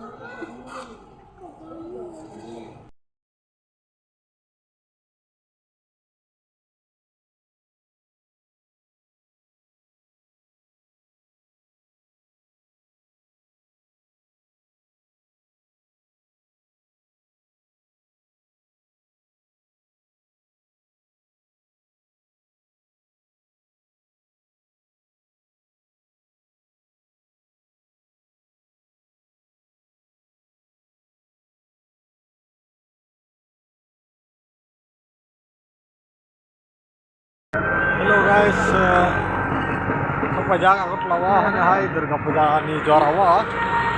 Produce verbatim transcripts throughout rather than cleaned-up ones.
Hello guys, uh, sok paijak Agartala o, haino hai Durga Puja ni jora o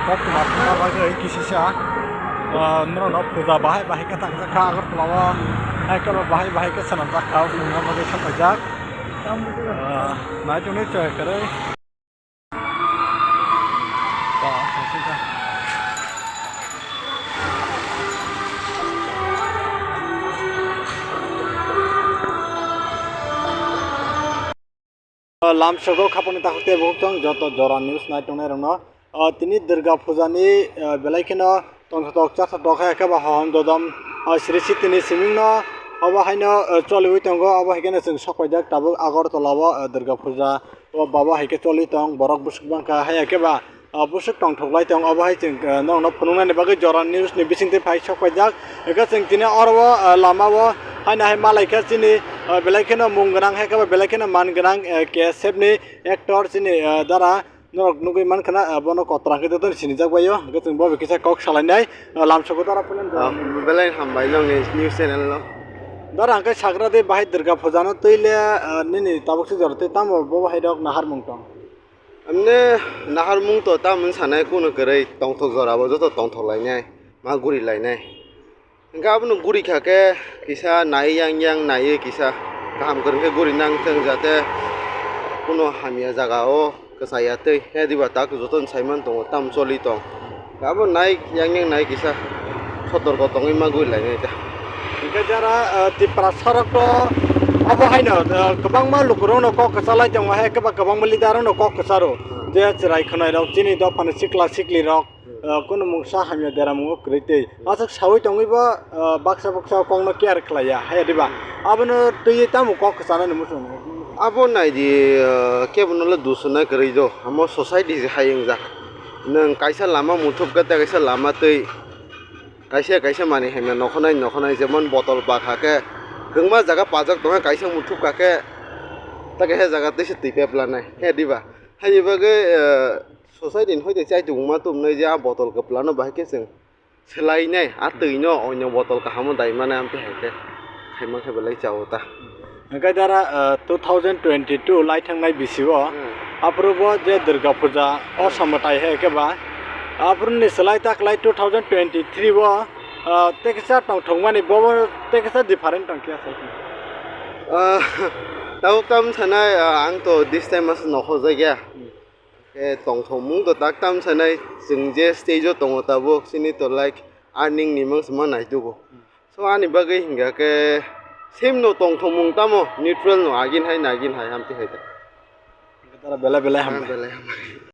kok tuma tuma bagwi kisisa, uh, norok no puja bahai bahai khe tangjak kha Agartala o, hai khe bahai bahai khe swnamjak kha, wngma bagwi sok paijak, uh, nai tongwi chwrai kwrwi. Lamsogo khapangni takhuk tei bukhuk tong joto jora news nai tongnai rokno. O, tini Durga Puja ni, o, belai kheno tongthotok chathotok hai khe ba hohom dodom, o, sri sitini siming no obo haino, o, choliwi tongo. Obo hai kheno chwng sok paijak tabuk Agartala o, o, Durga Puja o babo hai khe choli tong, borok bwswk bangkha, hai khe ba, o, bwswk tongthok lai tong. Obo hai chwng, o, norok no phunuknani bagwi jora news ni bisingtwi phai sok paijak. Hwnkhe chwng tini oro o, o, lama o haino hai malai kha chini, o, belai kheno mung gwnang hai khe ba belai kheno man gwnang, o, K S F ni actor chini, o, dara. Norok nugwi mankha na, ah, bono kotra hwnkhe jotono sinijak bai o. Hwnkhe chwng bo bai kisa kok salainai, ah, lamsogo dara phone. Ah, belai hambai nongni news channel no. Dara hwnkhe sagra de bahai Durga Puja no twi le, ah, nini tabuk se jora tei tamo bo bahai rok naharmung tong? Amne naharmung to tamo sanai kunu kwrwi tongthok jora bo joto tongthok lainai, ma guri lainai. Hwnkhe abono guri kha khe kisa nai yang yang naiwi kisa kaham kwrwng khe guri nang thung, jate kuno hamya jaga o kwchaya tei he diba tak jotono saiman tongo tamo choli tong. Abo nai yang yang nai kisa sotorko tongwi ma guri lainai ta. Hwnkhe jara, ah, Tiprasa rok to abo haino, ah, kwbangma lukurokno kok kwchalai tongo, hai khe ba kwbangma leader rokno kok kwcharo. Hmm. Je chwrai khwnairok chini dophani sikla siklirok. Ah, kunu mungsa hamya deramungo kwrwi tei. Hmm. Aswk saui tongwi bo, ah, baksa baksa kokno care khlaiya, haya diba? Hmm. Abono twiwi tamo kok kwchanani muchung? Abo naidi, ah, kebono le dusuna kwrwi do. Amo society se hai wngjak. Nwng kaisa lama muthupkha tei kaisa lama twi. Kaisa kaisa manwi hamya nokhonai nokhonai, jemon botol bakha khe kwbangma jaga pajak tongkha, kaisa muthupkha khe ta kaisa jaga twi se twi pep lanai. Haya diba? Haini bagwi, ah, Society ni hoite chai tongma tubunai je a botol kwplano bahai khe chwng swlainai, a twi no oino botol kaham o dai mani amtwi hai khe khaima khe belai chao ta. Hwnkhe dara, ah, two thousand twenty-two lai thangnai bisi o, hmm, aphuru bo je Durga Puja o, hmm, samwtai hai khe ba, aphuru ni swlai ta kwlai two thousand twenty-three o, ah, tei kisa tongthokmani bo, bo tei kisa different tong khe asai khe. Ah, tabuk tam sanai, ah, ang to this time as nokhorjak ya. Hmm. Khe tongthokmung to tak tam sanai, chwng je stage o tongo tabuk, chini to like earning ni mung se ma nai tugo. So ani bagwi hingkha khe same no tongthokmung tamo neutral no agin hai nagin hai amtwi hai ta. Tara belai belai hambai. Belai hambai.